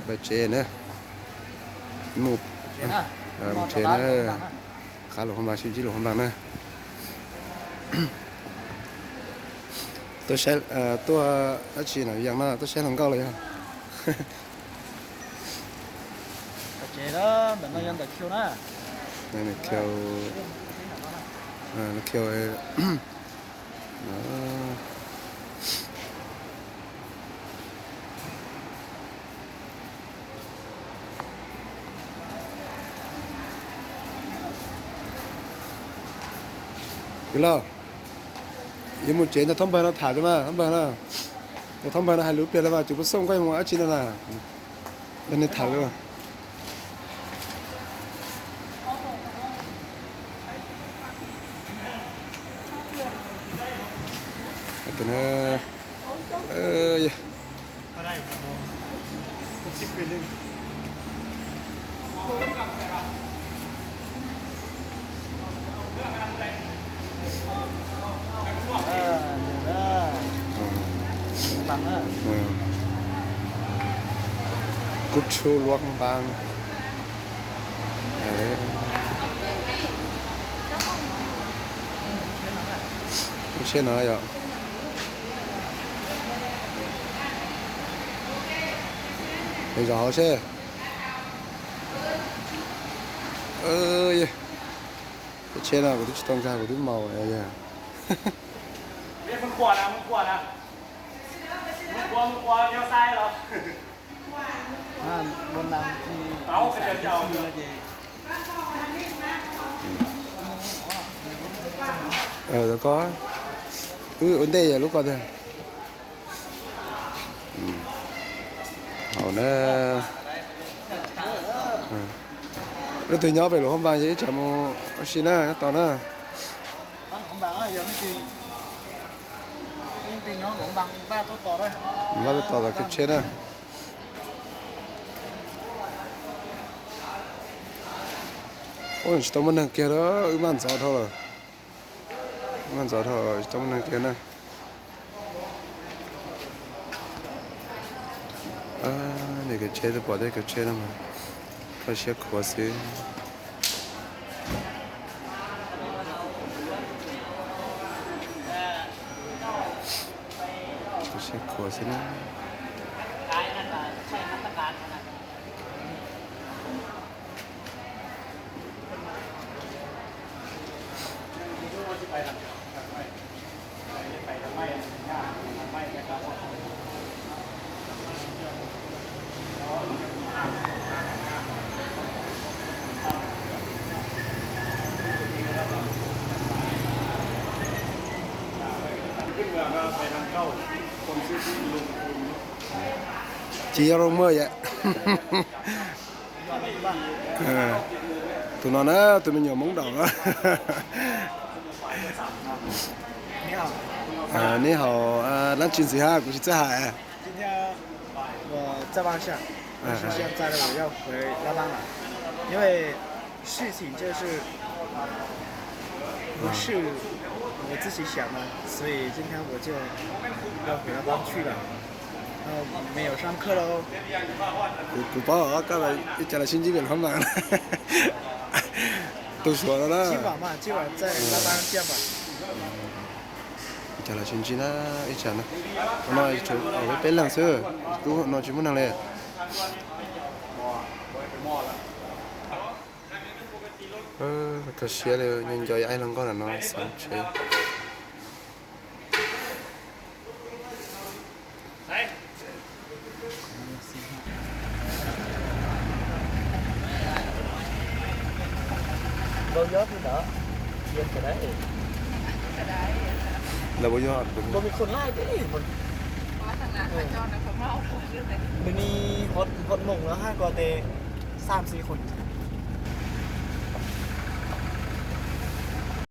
Pais tsev na. Mus tsev na. Qhab Luas Phab Npas, sib ntsib Luas Phab Npas na. Tuaj, tuaj dab tsi na, yog no tuaj saib hluas nkauj los yog? Kwv Lauj, yuav mus tsev ntawm Thoob Npawg no tham mas, Thoob Npawg no, ntawm Thoob Npawg no hais lus pliag lawm mas, cov pub xooj koj yuav mus dab tsi no na? Nrog nws tham lawm. Kub Tshuj Luam Npas. Lub tsheb no yog, zov hauv seb. Lub tsheb no kuv twb tsis tau nkag, kuv twb maus yog. Ko, wb ua ntej yog lub ko tiag. Hauv na. Leej twg nyob pem Luam Phab Npas ces ib tsam mus ua si na, nyob tos na. Npaj tuaj tos tom kev tsheb na. Ua tsis tau muaj neeg kiag lawm, wb maj ntxov dhau lawm. Maj ntxov dhau, tsis tau muaj neeg kiag na. Niam kev tsheb, twb pom tej kev tsheb no mas kho siab khuav xwb. Kho siab khuav xwb na. Tsis yog Roo Maj yom. Tus no na, tus me nyuam Hmoob Daum no. Neb haus dab tsi ntxiv hab, kuv tsis txawj hais. 我再望一下，我是现在我要回拉邦了，因为事情就是不是我自己想的，所以今天我就要回拉邦去了，然后没有上课喽。 Kuv paub koj ib co los sib ntsib pem Luam Phab Npas. Tus Suav no na. Ib co los sib ntsib na, ib co na. Ua no peb leeg xwb, tub no tsis muaj neeg li. Kho siab li, nco nco ib hluas nkauj ntawm no xav tsev. Lawv puas yog, nws ni hot mom no hab ko tes xam xib khuam.